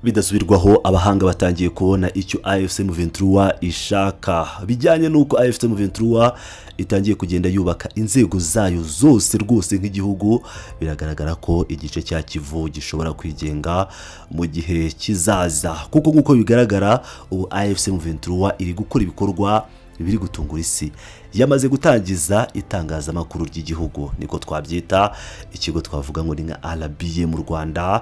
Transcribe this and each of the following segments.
Bidasubirwaho, abahanga batangiye kubona icyo AFC M23 ishaka, bijyanye n'uko AFC M23 itangiye kugenda yubaka inzego zayo zose rwose nk'igihugu. Biragaragara ko igice cya Kivu gishobora kwigenga mu gihe kizaza, kuko nk'uko bigaragara ubu AFC M23 iri gukora ibikorwa biri gutungura isi. Yamaze gutangiza itangazamakuru ry'igihugu, niko twabyita, ikigo twavuga ngo ni nka RBA mu Rwanda.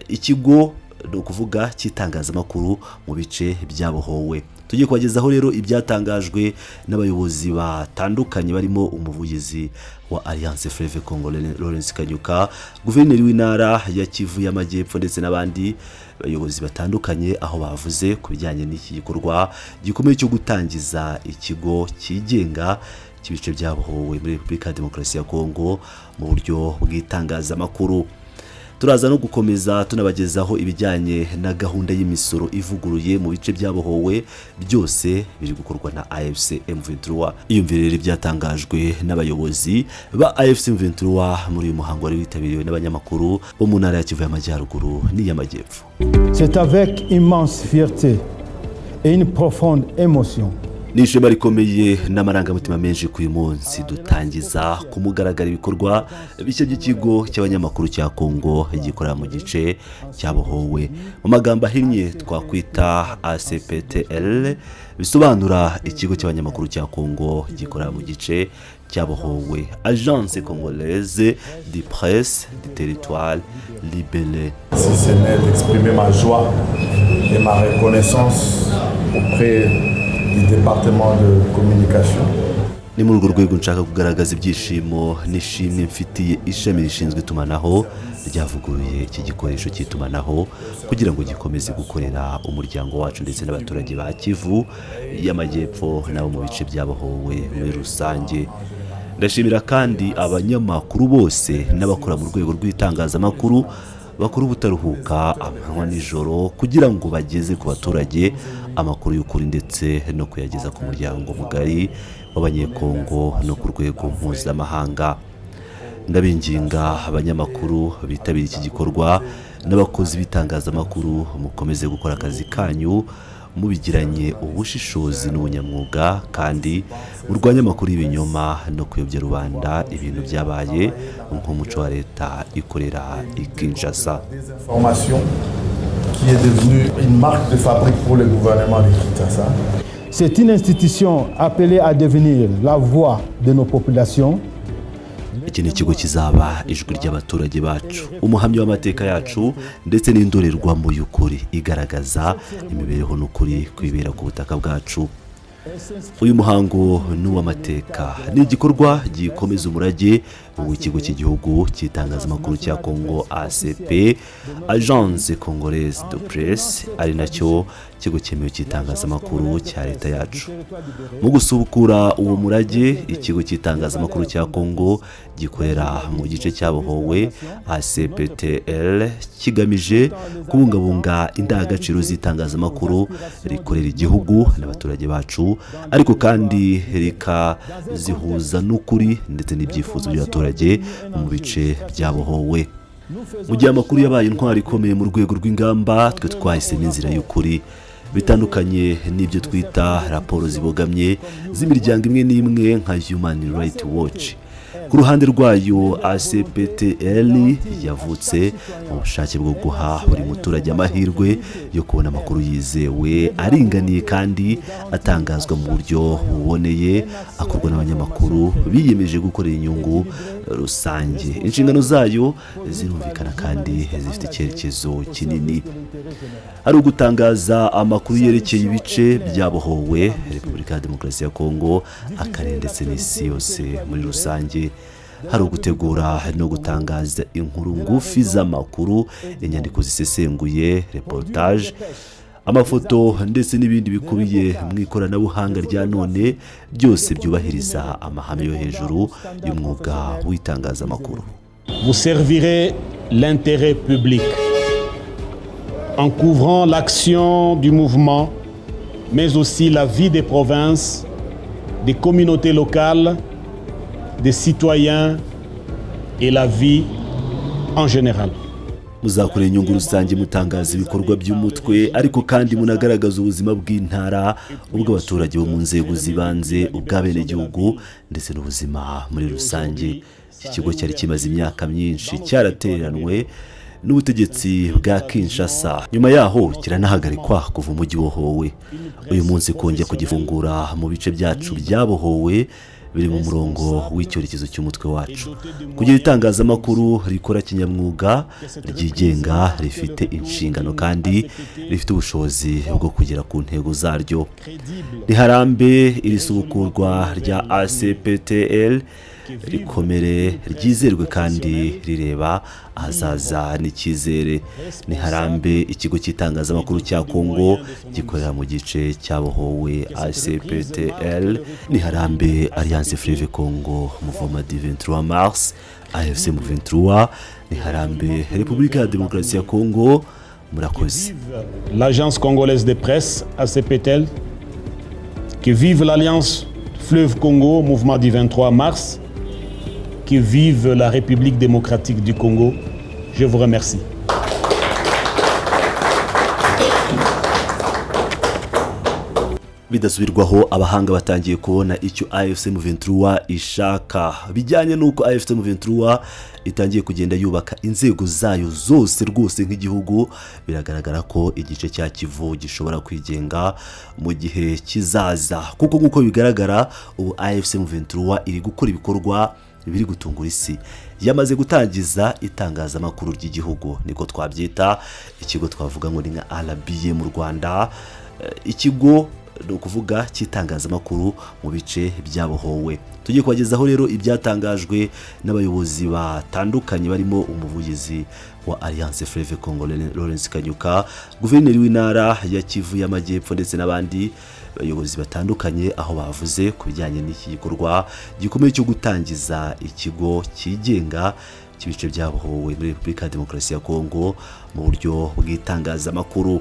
Ikigo ni ukuvuga cy'itangazamakuru mu bice byabohowe. Tugiye kubagezaho rero ibyatangajwe n'abayobozi batandukanye, barimo umuvugizi wa Alliance Fleuve Congo Lawrence Kanyuka, guverineri w'intara ya Kivu y'Amajyepfo, ndetse n'abandi bayobozi batandukanye, aho bavuze ku bijyanye n'iki gikorwa gikomeye cyo gutangiza ikigo cyigenga cy'ibice byabohowe muri Repubulika ya Demokarasi ya Kongo mu buryo bw'itangazamakuru. Turaza no gukomeza tunabagezaho ibijyanye na gahunda y'imisoro ivuguruye mu bice byabohowe, byose biri gukorwa na AFC M23. Iyumvire rero ibyatangajwe n'abayobozi ba AFC M23 muri uyu muhango wari witabiriwe n'abanyamakuru bo mu ntara ya Kivu y'Amajyaruguru n'iy'Amajyepfo. C'est avec immense fierté et une profonde émotion Ni ishema rikomeye n'amarangamutima menshi ku uyu munsi dutangiza ku mugaragaro ibikorwa bishya by'ikigo cy'abanyamakuru cya Kongo gikorera mu gice cyabohowe, mu magambo ahinnye twakwita ACPTL, bisobanura ikigo cy'abanyamakuru cya Kongo gikorera mu gice cyabohowe, Agence Congolaise de Presse du Territoire Libéré. Si ce n'est d'exprimer ma joie et ma reconnaissance auprès du département de communication. Ni muri urwo rwego nshaka kugaragaza ibyishimo n'ishimwe mfitiye ishami rishinzwe itumanaho ryavuguruye iki gikoresho cy'itumanaho kugira ngo gikomeze gukorera umuryango wacu ndetse n'abaturage ba Kivu y'Amajyepfo nabo mu bice byabohowe muri rusange. Ndashimira kandi abanyamakuru bose n'abakora mu rwego rw'itangazamakuru bakora ubutaruhuka amanywa nijoro kugira ngo bageze ku baturage amakuru y'ukuri, ndetse no kuyageza ku muryango mugari w'Abanyekongo no ku rwego mpuzamahanga. Ndabinginga, abanyamakuru bitabira iki gikorwa n'abakozi b'itangazamakuru, mukomeze gukora akazi kanyu mubigiranye ubushishozi n'ubunyamwuga, kandi murwanye amakuru y'ibinyoma no kuyobya rubanda, ibintu byabaye nk'umuco wa leta ikorera i Kinshasa. Désinformation qui est devenue une marque de fabrique pour le gouvernement de Kinshasa. C'est une institution appelée à devenir la voix de nos populations, Iki ni ikigo kizaba ijwi ry'abaturage bacu, umuhamya w'amateka yacu, ndetse n'indorerwamo y'ukuri igaragaza imibereho n'ukuri kwibera ku butaka bwacu. Uyu muhango ni uw'amateka, ni igikorwa gikomeza umurage w'ikigo cy'igihugu cy'itangazamakuru cya Congo ACP, Agence Congolaise de Presse, ari nacyo kigo cyemewe cy'itangazamakuru cya leta yacu. Mu gusubukura uwo murage, ikigo cy'itangazamakuru cya Congo gikorera mu gice cyabohowe, ACPTL, kigamije kubungabunga indangagaciro z'itangazamakuru rikorera igihugu n'abaturage bacu, ariko kandi rikazihuza n'ukuri ndetse n'ibyifuzo by'abaturage mu bice byabohowe. Mu gihe amakuru yabaye intwaro ikomeye mu rwego rw'ingamba, twe twahisemo inzira y'ukuri, bitandukanye n'ibyo twita raporo zibogamye z'imiryango imwe n'imwe nka Human Rights Watch. Ku ruhande rwayo, ACPTL yavutse mu bushake bwo guha buri muturage amahirwe yo kubona amakuru yizewe, aringaniye kandi atangazwa mu buryo buboneye, akorwa n'abanyamakuru biyemeje gukorera inyungu rusange. Inshingano zayo zirumvikana kandi zifite icyerekezo kinini: ari ugutangaza amakuru yerekeye ibice byabohowe, Repubulika ya Demokarasi ya Kongo, akarere ndetse n'isi yose muri rusange; hari ugutegura no gutangaza inkuru ngufi z'amakuru, inyandiko zisesenguye, reportage, amafoto ndetse n'ibindi bikubiye mu ikoranabuhanga rya none, byose byubahiriza amahame yo hejuru y'umwuga w'itangazamakuru. Vous servirez l'intérêt public en couvrant l'action du mouvement, mais aussi la vie des provinces, des communautés locales, des citoyens et la vie en général. Muzakora inyungu rusange, mutangaza ibikorwa by'umutwe, ariko kandi munagaragaza ubuzima bw'intara, ubw'abaturage bo mu nzego z'ibanze, ubw'abenegihugu ndetse n'ubuzima muri rusange. Iki kigo cyari kimaze imyaka myinshi cyarateranwe n'ubutegetsi bwa Kinshasa, nyuma yaho kiranahagarikwa kuva umujyi wohowe. Uyu munsi kongera kugifungura mu bice byacu byabohowe biri mu murongo w'icyerekezo cy'umutwe wacu: kugira itangazamakuru rikora kinyamwuga, ryigenga, rifite inshingano kandi rifite ubushobozi bwo kugera ku ntego zaryo. Riharambe iri subukurwa rya ACPTL, rikomere, ryizerwe kandi rireba ahazaza n'icyizere. Niharambe ikigo cy'itangazamakuru cya Kongo gikorera mu gice cyabohowe ACPTL. Niharambe Alliance Fleuve Congo, Mouvement du 23 Mars, AFC M23. Niharambe Repubulika ya Demokarasi ya Kongo. Murakoze. L'agence congolaise de presse ACPTL, que vive l'Alliance Fleuve Congo, mouvement du 23 mars, que vive la République démocratique du Congo. Je vous remercie. Bidasubirwaho, abahanga batangiye kubona icyo AFC M23 ishaka, bijyanye n'uko AFC M23 itangiye kugenda yubaka inzego zayo zose rwose nk'igihugu. Biragaragara ko igice cya Kivu gishobora kwigenga mu gihe kizaza, kuko nk'uko bigaragara ubu AFC M23 iri gukora ibikorwa biri gutungura isi. Yamaze gutangiza itangazamakuru ry'igihugu, niko twabyita, ikigo twavuga ngo ni nka RBA mu Rwanda, ikigo ni ukuvuga cy'itangazamakuru mu bice byabohowe. Tugiye kubagezaho rero ibyatangajwe n'abayobozi batandukanye, barimo umuvugizi wa Alliance Fleuve Congo Lawrence Kanyuka, guverineri w'intara ya Kivu y'Amajyepfo ndetse n'abandi bayobozi batandukanye, aho bavuze ku bijyanye n'iki gikorwa gikomeye cyo gutangiza ikigo cyigenga cy'ibice byabohowe muri Repubulika ya Demokarasi ya Kongo mu buryo bw'itangazamakuru.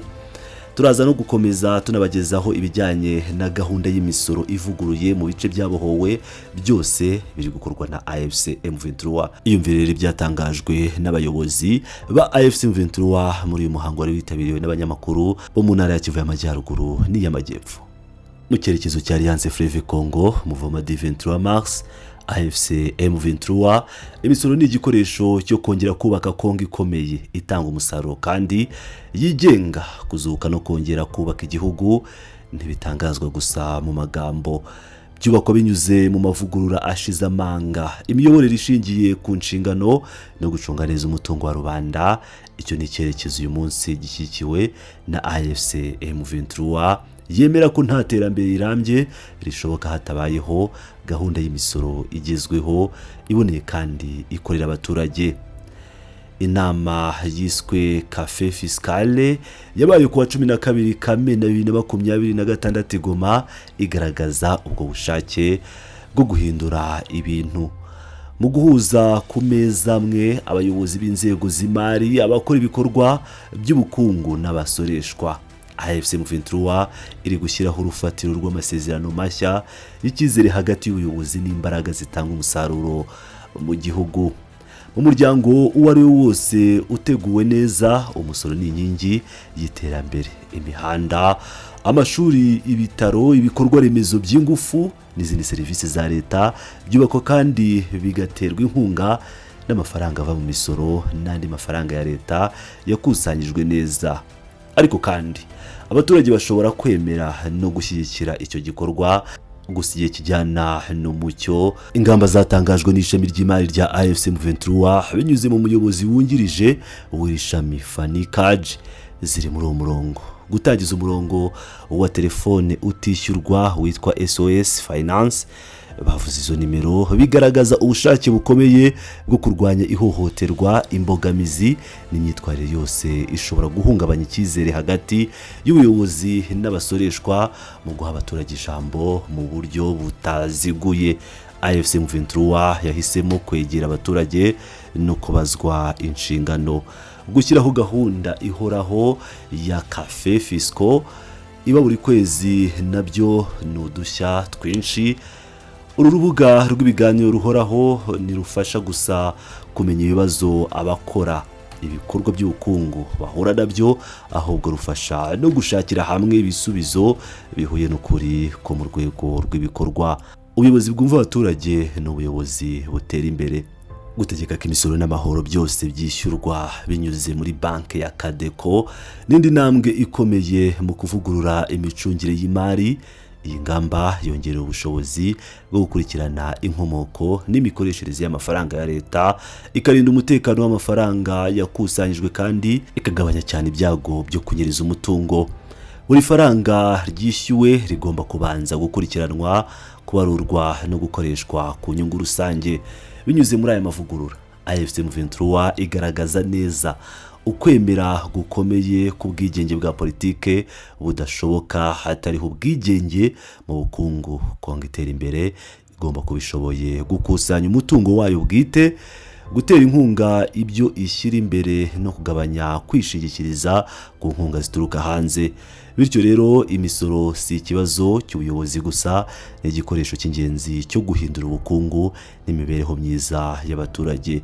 Turaza no gukomeza tunabagezaho ibijyanye na gahunda y'imisoro ivuguruye mu bice byabohowe, byose biri gukorwa na AFC M23. Iyumvire rero ibyatangajwe n'abayobozi ba AFC M23 muri uyu muhango wari witabiriwe n'abanyamakuru bo mu ntara ya Kivu y'Amajyaruguru n'iy'Amajyepfo. Mu cyerekezo cya Alliance Fleuve Congo, Mouvement du 23 Mars, AFC M23, imisoro ni igikoresho cyo kongera kubaka Kongo ikomeye, itanga umusaruro kandi yigenga. Kuzuka no kongera kubaka igihugu ntibitangazwa gusa mu magambo, byubakwa binyuze mu mavugurura ashize amanga, imiyoborere ishingiye ku nshingano no gucunga neza umutungo wa rubanda. Icyo ni icyerekezo uyu munsi gishyigikiwe na AFC M23, yemera ko nta terambere rirambye rishoboka hatabayeho gahunda y'imisoro igezweho, iboneye kandi ikorera abaturage. Inama yiswe Café Fiscale yabaye ku wa 12 Kamena 2026 i Goma igaragaza ubwo bushake bwo guhindura ibintu mu guhuza ku meza amwe abayobozi b'inzego z'imari, abakora ibikorwa by'ubukungu n'abasoreshwa. AFC M23 iri gushyiraho urufatiro rw'amasezerano mashya y'icyizere hagati y'ubuyobozi n'imbaraga zitanga umusaruro mu gihugu. Mu muryango uwo ari wo wose uteguwe neza, umusoro ni inkingi y'iterambere. Imihanda, amashuri, ibitaro, ibikorwa remezo by'ingufu n'izindi serivisi za leta byubakwa kandi bigaterwa inkunga n'amafaranga ava mu misoro n'andi mafaranga ya leta yakusanyijwe neza. Ariko kandi abaturage bashobora kwemera no gushyigikira icyo gikorwa gusa igihe kijyana n'umucyo. Ingamba zatangajwe n'ishami ry'imari rya AFC M23 binyuze mu muyobozi wungirije w'iri shami Fanny Kaji ziri muri uwo murongo: gutangiza umurongo wa telefone utishyurwa witwa SOS Finance, bavuze izo nimero, bigaragaza ubushake bukomeye bwo kurwanya ihohoterwa, imbogamizi n'imyitwarire yose ishobora guhungabanya icyizere hagati y'ubuyobozi n'abasoreshwa, mu guha abaturage ijambo mu buryo butaziguye. AFC M23 yahisemo kwegera abaturage no kubazwa inshingano. Gushyiraho gahunda ihoraho ya Café Fisco iba buri kwezi nabyo ni udushya twinshi. Uru rubuga rw'ibiganiro ruhoraho ntirufasha gusa kumenya ibibazo abakora ibikorwa by'ubukungu bahura nabyo, ahubwo rufasha no gushakira hamwe ibisubizo bihuye n'ukuri ko mu rwego rw'ibikorwa. Ubuyobozi bwumva abaturage ni ubuyobozi butera imbere. Gutegeka ko imisoro n'amahoro byose byishyurwa binyuze muri banki ya CADECO n'indi ntambwe ikomeye mu kuvugurura imicungire y'imari. Iyi ngamba yongerera ubushobozi bwo gukurikirana inkomoko n'imikoreshereze y'amafaranga ya leta, ikarinda umutekano w'amafaranga yakusanyijwe, kandi ikagabanya cyane ibyago byo kunyereza umutungo. Buri faranga ryishyuwe rigomba kubanza gukurikiranwa, kubarurwa no gukoreshwa ku nyungu rusange. Binyuze muri aya mavugurura, AFC M23 igaragaza neza ukwemera gukomeye k'ubwigenge bwa politike budashoboka hatariho ubwigenge mu bukungu. Kongo itera imbere igomba kuba ishoboye gukusanya umutungo wayo bwite, gutera inkunga ibyo ishyira imbere no kugabanya kwishingikiriza ku nkunga zituruka hanze. Bityo rero, imisoro si ikibazo cy'ubuyobozi gusa, ni igikoresho cy'ingenzi cyo guhindura ubukungu n'imibereho myiza y'abaturage.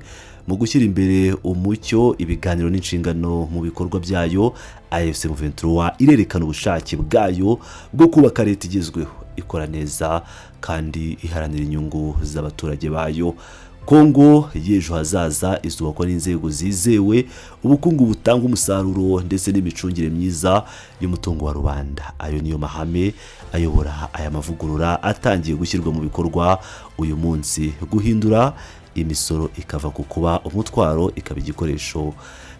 Mu gushyira imbere umucyo, ibiganiro n'inshingano mu bikorwa byayo, AFC M23 irerekana ubushake bwayo bwo kubaka leta igezweho, ikora neza kandi iharanira inyungu z'abaturage bayo. Kongo y'ejo hazaza izubakwa n'inzego zizewe, ubukungu butanga umusaruro ndetse n'imicungire myiza y'umutungo wa rubanda. Ayo niyo mahame ayobora aya mavugurura atangiye gushyirwa mu bikorwa uyu munsi: guhindura imisoro ikava ku kuba umutwaro ikaba igikoresho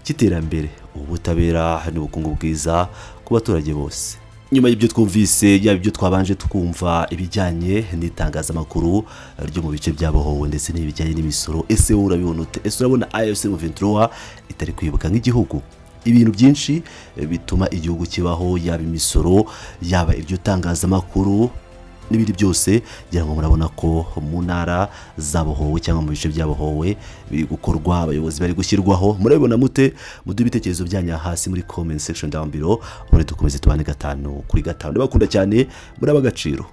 cy'iterambere, ubutabera n'ubukungu bwiza ku baturage bose. Nyuma y'ibyo twumvise, yaba ibyo twabanje twumva ibijyanye n'itangazamakuru ryo mu bice byabohowe ndetse n'ibijyanye n'imisoro, ese wowe urabibona ute? Ese urabona AFC M23 itari kwibuka nk'igihugu? Ibintu byinshi bituma igihugu kibaho, yaba imisoro, yaba iryo tangazamakuru n'ibindi byose, ngira ngo murabona ko mu ntara zabohowe cyangwa mu bice byabohowe biri gukorwa, abayobozi bari gushyirwaho. Murabibona mute? Muduhe ibitekerezo byanyu hasi muri comment section down below, ubundi dukomeze tubane gatanu kuri gatanu. Ndabakunda cyane, muri ab'agaciro.